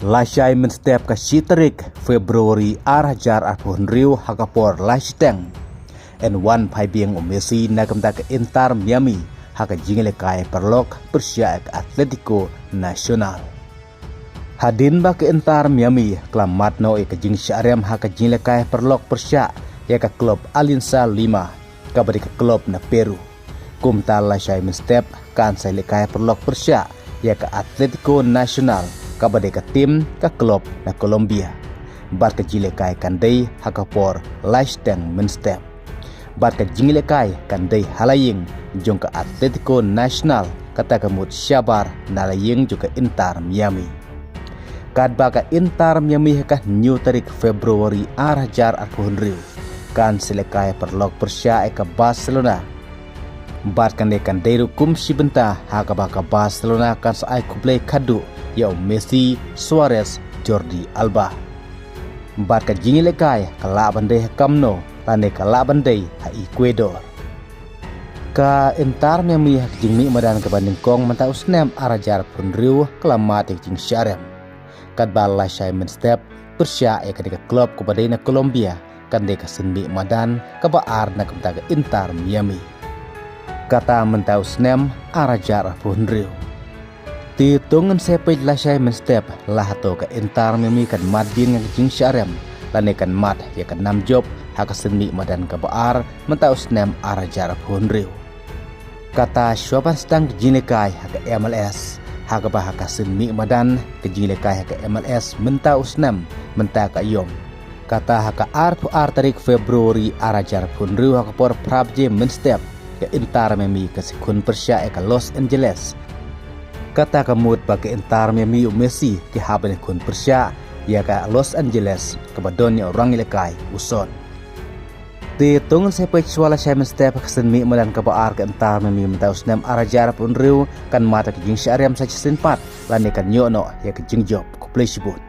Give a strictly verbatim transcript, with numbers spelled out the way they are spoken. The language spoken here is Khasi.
Lashai mynstep ka shi tarik Februari ar hajar arphew hynriew ha ka por lai shiteng, yn wan phai biang u Messi na ka bynta ka Inter Miami ha ka jingïalehkai paralok pyrshah ïa ka Atletico Nacional. Hadien ba ka Inter Miami ka la mad noh ïa ka jingshah rem ha ka jingïalehkai paralok pyrshah ïa ka klub Alianza Lima, kaba dei ka klub na Peru. Kumta lashai mynstep kan sa ïalehkai paralok pyrshah ïa ka Atletico Nacional, kaba dei ka tim ka klub na Colombia. Bad ka jingïalehkai kan dei ha ka por lai shiteng mynstep. Bad ka jingïalehkai kan dei ha la ïing jong ka Atletico Nacional, kata ka mut shabar na la ïing jong ka Inter Miami. Katba ka Inter Miami ha ka hynñiew tarik Februari ar hajar arphew hynriew kan sa ïalehkai paralok pyrshah ïa ka Barcelona. Bad kane kan dei ruh kum shi bynta ha kaba ka Barcelona kan sa ai khublei khadduh ïa u Messi, Suarez, Jordi Alba. Bad ka jingïalehkai ka lah ban dei ha Camp Nou lane ka lah ban dei ha Ecuador. Ka Inter Miami ha ka jingmih madan kaba nyngkong mynta u snem ar hajar arphew hynriew ka la mad ïa ka jingshah rem. Katba lashai mynstep pyrshah ïa kane ka klub kaba dei na Colombia, kan dei ka sien mih madan kaba ar na ka bynta ka Inter Miami. Kata mynta u snem ar hajar arphew hynriew. Te to ngin sa peit lashai mynstep la hato ka Inter Miami kan mad biang ïa ka jingshah rem lane kan mad ïa ka nam jop ha ka sien mih madan kaba ar mynta u snem ar hajar arphew hynriew. Kata shuwa ban sdang ka jingïalehkai ha ka M L S, ha kaba ha ka sien mih madan ka jingïalehkai ha ka M L S mynta u snem, mynta ka aïom. Kata ha ka arphew ar tarik Februari ar hajar arphew hynriew ha ka por phra baje mynstep, ka Inter Miami kan sa ïakhun pyrshah ïa ka Los Angeles. Kata ka mut ba ka Inter Miami u Messi ki hap ban ïakhun pyrshah ïa ka Los Angeles kaba don ïa u rangïalehkai u Son. Te to ngin sa peit shuwa lashai mynstep ha ka sien mih madan kaba ar ka Inter Miami mynta u snem ar hajar arphew hynriew kan mad ïa ka jingshah rem sa shisien pat lane kan ïoh noh ïa ka jingjop. Khublei shibun.